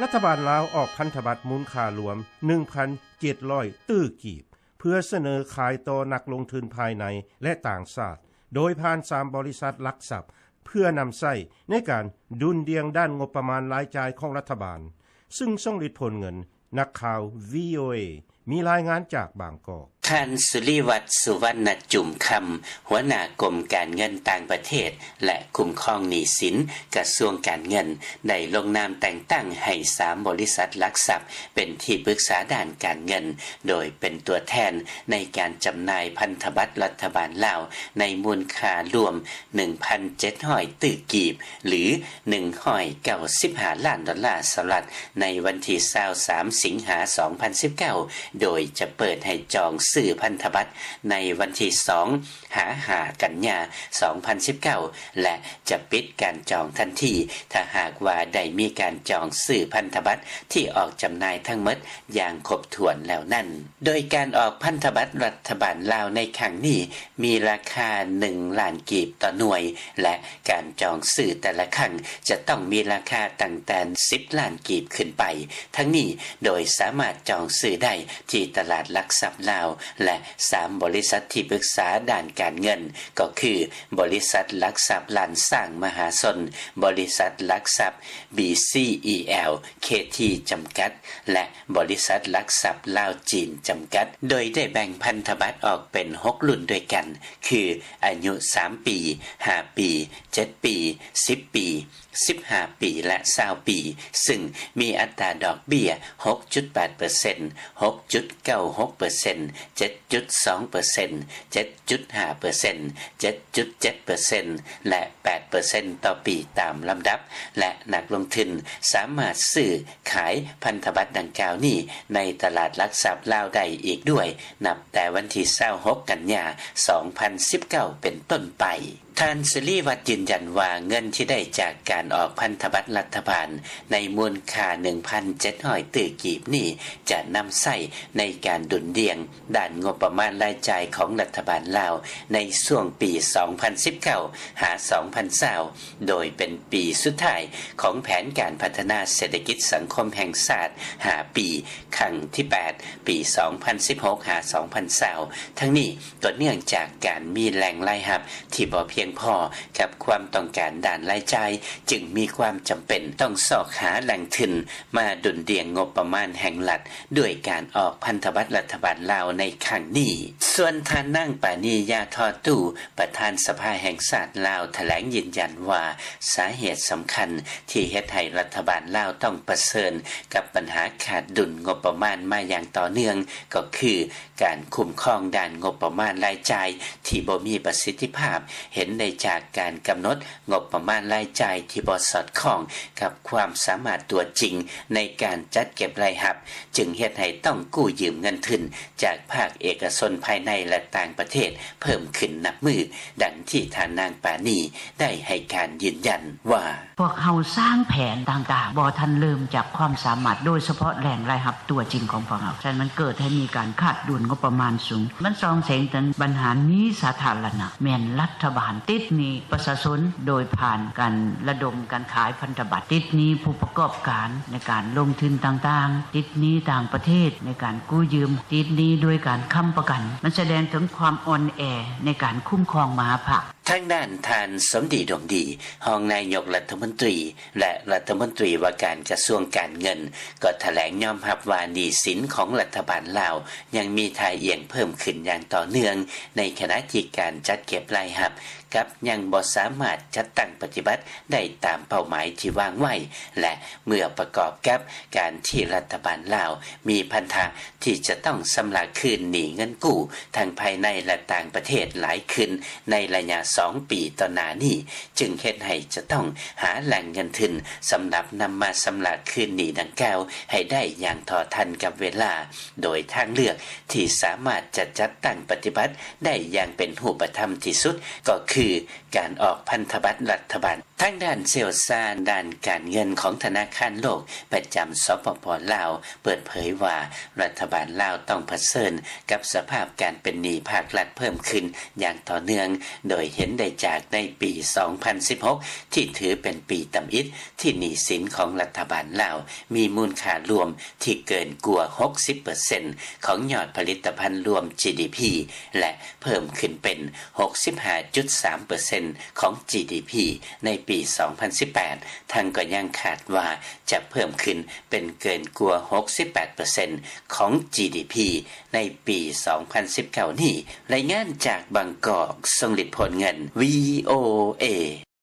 ລັດຖະບານລາວອອກພັນທະບັດມູນຄ່າລວມ ໜຶ່ງພັນເຈັດຮ້ອຍຕື້ກີບ ເພື່ອສະເໜີຂາຍຕໍ່ນັກລົງທຶນພາຍໃນ ແລະ ຕ່າງຊາດ ໂດຍຜ່ານສາມບໍລິສັດຫຼັກຊັບ ເພື່ອນຳໃຊ້ໃນການດຸນດ່ຽງດ້ານງົບປະມານລາຍຈ່າຍຂອງລັດຖະບານ, ຊຶ່ງສົ່ງລິດຜົນເງິນ. ນັກຂ່າວ ວີໂອເອ ມີລາຍງານຈາກບາງກອກ. ທ່ານ ສຸລິວັດ ສຸວັນນະຈຸມຄຳ ຫົວໜ້າກົມການເງິນຕ່າງປະເທດ ແລະ ຄຸ້ມຄອງໜີ້ສິນ ກະຊວງການເງິນ ໄດ້ລົງນາມແຕ່ງຕັ້ງໃຫ້ສາມບໍລິສັດຫຼັກຊັບ ເປັນທີ່ປຶກສາດ້ານການເງິນ ໂດຍເປັນຕົວແທນໃນການຈຳໜ່າຍພັນທະບັດລັດຖະບານລາວ ໃນມູນຄ່າລວມ ໜຶ່ງພັນເຈັດຮ້ອຍຕື້ກີບ ຫຼື ໜຶ່ງຮ້ອຍເກົ້າສິບຫ້າລ້ານດອນລາສະຫະລັດ ໃນວັນທີຊາວສາມສິງຫາສອງພັນສິບເກົ້າ ໂດຍຈະເປີດໃຫ້ຈອງຊື້ພັນທະບັດໃນວັນທີສອງຫາຫ້າກັນຍາສອງພັນສິບເກົ້າ ແລະ ຈະປິດການຈອງທັນທີ ຖ້າຫາກວ່າໄດ້ມີການຈອງຊື້ພັນທະບັດທີ່ອອກຈຳໜ່າຍທັງໝົດຢ່າງຄົບຖ້ວນແລ້ວນັ້ນ. ໂດຍການອອກພັນທະບັດລັດຖະບານລາວໃນຄັ້ງນີ້ ມີລາຄາໜຶ່ງລ້ານກີບຕໍ່ໜ່ວຍ ແລະ ການຈອງຊື້ແຕ່ລະຄັ້ງຈະຕ້ອງມີລາຄາຕັ້ງແຕ່ສິບລ້ານກີບຂຶ້ນໄປ. ທັງນີ້ໂດຍສາມາດຈອງຊື້ໄດ້ທີ່ຕະຫຼາດຫຼັກຊັບລາວ ແລະ ສາມບໍລິສັດທີ່ປຶກສາດ້ານການເງິນ ກໍຄື ບໍລິສັດຫຼັກຊັບລ້ານຊ້າງມະຫາຊົນ, ບໍລິສັດຫຼັກຊັບ ບີ ຊີ ອີ ແອລ ເຄ ທີ ຈຳກັດ ແລະ ບໍລິສັດຫຼັກຊັບລາວ-ຈີນ ຈຳກັດ ໂດຍໄດ້ແບ່ງພັນທະບັດອອກເປັນຫົກລຸ້ນດ້ວຍກັນ ຄື ອາຍຸສາມປີ, ຫ້າປີ, ເຈັດປີ, ສິບປີ, ສິບຫ້າປີ ແລະ ຊາວປີ ຊຶ່ງມີອັດຕາດອກເບ້ຍ ຫົກຈຸດແປດເປີເຊັນ, ຫົກຈຸດເກົ້າຫົກເປີເຊັນ, ເຈັດຈຸດສອງເປີເຊັນ, ເຈັດຈຸດຫ້າເປີເຊັນ, ເຈັດຈຸດເຈັດເປີເຊັນ ແລະ ແປດເປີເຊັນຕໍ່ປີຕາມລຳດັບ ແລະ ນັກລົງທຶນສາມາດຊື້ຂາຍພັນທະບັດດັ່ງກ່າວນີ້ໃນຕະຫຼາດຫຼັກຊັບລາວໄດ້ອີກດ້ວຍ ນັບແຕ່ວັນທີຊາວຫົກກັນຍາສອງພັນສິບເກົ້າເປັນຕົ້ນໄປ. ທ່ານ ສິລິວັດ ຢືນຢັນວ່າເງິນທີ່ໄດ້ຈາກການອອກພັນທະບັດລັດຖະບານໃນມູນຄ່າໜຶ່ງພັນເຈັດຮ້ອຍຕື້ກີບນີ້ ຈະນຳໃຊ້ໃນການດຸນດ່ຽງ ດ້ານງົບປະມານລາຍຈ່າຍຂອງລັດຖະບານລາວໃນຊ່ວງປີສອງພັນສິບເກົ້າຫາສອງພັນຊາວ ໂດຍເປັນປີສຸດທ້າຍຂອງແຜນການພັດທະນາເສດຖະກິດສັງຄົມແຫ່ງຊາດຫ້າປີ ຄັ້ງທີແປດ ປີສອງພັນສິບຫົກຫາສອງພັນຊາວ ທັງນີ້ກໍເນື່ອງຈາກການມີແຫຼ່ງລາຍຮັບທີ່ບໍ່ພຽງພໍກັບຄວາມຕ້ອງການດ້ານລາຍຈ່າຍ ຈຶ່ງມີຄວາມຈຳເປັນຕ້ອງຊອກຫາແຫຼ່ງທຶນ ມາດຸນດ່ຽງງົບປະມານແຫ່ງລັດ ດ້ວຍການອອກພັນທະບັດລັດຖະບານລາວໃນຄັ້ງນີ້. ສ່ວນທ່ານນາງ ປານີ ຢາທໍ່ຕູ້ ປະທານສະພາແຫ່ງຊາດລາວ ຖະແຫຼງຢືນຢັນວ່າ ສາເຫດສຳຄັນທີ່ເຮັດໃຫ້ລັດຖະບານລາວຕ້ອງປະເຊີນກັບບັນຫາຂາດດຸນງົບປະມານມາຢ່າງຕໍ່ເນື່ອງ ກໍຄື ການຄຸ້ມຄອງດ້ານງົບປະມານລາຍຈ່າຍທີ່ບໍ່ມີປະສິດທິພາບ ເຫັນໄດ້ຈາກການກຳນົດງົບປະມານລາຍຈ່າຍທີ່ບໍ່ສອດຄ່ອງກັບຄວາມສາມາດຕົວຈິງໃນການຈັດເກັບລາຍຮັບ, ຈຶ່ງເຮັດໃຫ້ຕ້ອງກູ້ຢືມເງິນທຶນຈາກພາກເອກະຊົນພາຍໃນ ແລະ ຕ່າງປະເທດເພີ່ມຂຶ້ນນັບມື້, ດັ່ງທີ່ທ່ານນາງ ປານີ ໄດ້ໃຫ້ການຢືນຢັນວ່າ ພວກເຮົາສ້າງແຜນຕ່າງໆ ບໍ່ທັນເລີ່ມຈາກຄວາມສາມາດ, ໂດຍສະເພາະແຫຼ່ງລາຍຮັບຕົວຈິງຂອງພວກເຮົາ. ສະນັ້ນ ມັນເກີດໃຫ້ມີການຂາດດຸນງົບປະມານສູງ. ມັນສ່ອງແສງເຖິງບັນຫາໜີ້ສາທາລະນະ, ແມ່ນລັດຖະບານຕິດໜີ້ປະຊາຊົນ ໂດຍຜ່ານການລະດົມການຂາຍພັນທະບັດ, ຕິດໜີ້ຜູ້ປະກອບການໃນການລົງທຶນຕ່າງໆ, ຕິດໜີ້ຕ່າງປະເທດໃນການກູ້ຢືມ, ຕິດໜີ້ດ້ວຍການຄ້ຳປະກັນ. ມັນສະແດງເຖິງຄວາມອ່ອນແອໃນການຄຸ້ມຄອງມະຫາພາກ. ທາງດ້ານທ່ານ ສົມດີ ດວງດີ ຮອງນາຍົກລັດຖະມົນຕີ ແລະ ລັດຖະມົນຕີວ່າການກະຊວງການເງິນ ກໍຖະແຫຼງຍອມຮັບວ່າໜີ້ສິນຂອງລັດຖະບານລາວຍັງມີທ່າອ່ຽງເພີ່ມຂຶ້ນຢ່າງຕໍ່ເນື່ອງ, ໃນຂະນະທີ່ການຈັດເກັບລາຍຮັບກັບຍັງບໍ່ສາມາດຈັດຕັ້ງປະຕິບັດໄດ້ຕາມເປົ້າໝາຍທີ່ວາງໄວ້ ແລະ ເມື່ອປະກອບກັບການທີ່ລັດຖະບານລາວມີພັນທະ ທີ່ຈະຕ້ອງຊຳລະຄືນໜີ້ເງິນກູ້ທັງພາຍໃນ ແລະ ຕ່າງປະເທດຫຼາຍຂຶ້ນໃນໄລຍະສອງປີຕໍ່ໜ້ານີ້, ຈຶ່ງເຮັດໃຫ້ຈະຕ້ອງຫາແຫຼ່ງເງິນທຶນສຳລັບນຳມາຊຳລະຄືນໜີ້ດັ່ງກ່າວໃຫ້ໄດ້ຢ່າງເທົ່າທັນກັບເວລາ, ໂດຍທາງເລືອກທີ່ສາມາດຈະຈັດຕັ້ງປະຕິບັດໄດ້ຢ່າງເປັນຮູບປະທຳທີ່ສຸດ ກໍຄືການອອກພັນທະບັດລັດຖະບານ. ທາງດ້ານຊ່ຽວຊານດ້ານການເງິນຂອງທະນາຄານໂລກປະຈຳ ສປປ ລາວ ເປີດເຜີຍວ່າ ລັດຖະບານລາວຕ້ອງປະເຊີນກັບສະພາບການເປັນໜີ້ພາກລັດເພີ່ມຂຶ້ນຢ່າງຕໍ່ເນື່ອງ ໂດຍເຫັນໄດ້ຈາກໃນປີສອງພັນສິບຫົກ ທີ່ຖືເປັນປີຕຳອິດ ທີ່ໜີ້ສິນຂອງລັດຖະບານລາວມີມູນຄ່າລວມທີ່ເກີນກວ່າຫົກສິບເປີເຊັນຂອງຍອດຜະລິດຕະພັນລວມ ຈີດີພີ ແລະ ເພີ່ມຂຶ້ນເປັນຫົກສິບຫ້າຈຸດສາມເປີເຊັນຂອງ ຈີດີພີ ໃນປີສອງພັນສິບແປດ ທັງກໍຍັງຄາດວ່າຈະເພີ່ມຂຶ້ນເປັນເກີນກວ່າຫົກສິບແປດເປີເຊັນຂອງ ຈີດີພີ ໃນປີສອງພັນສິບເກົ້ານີ້. ລາຍງານຈາກບາງກອກ ຊົງລິດ ໂພນເງິນ ວີໂອເອ.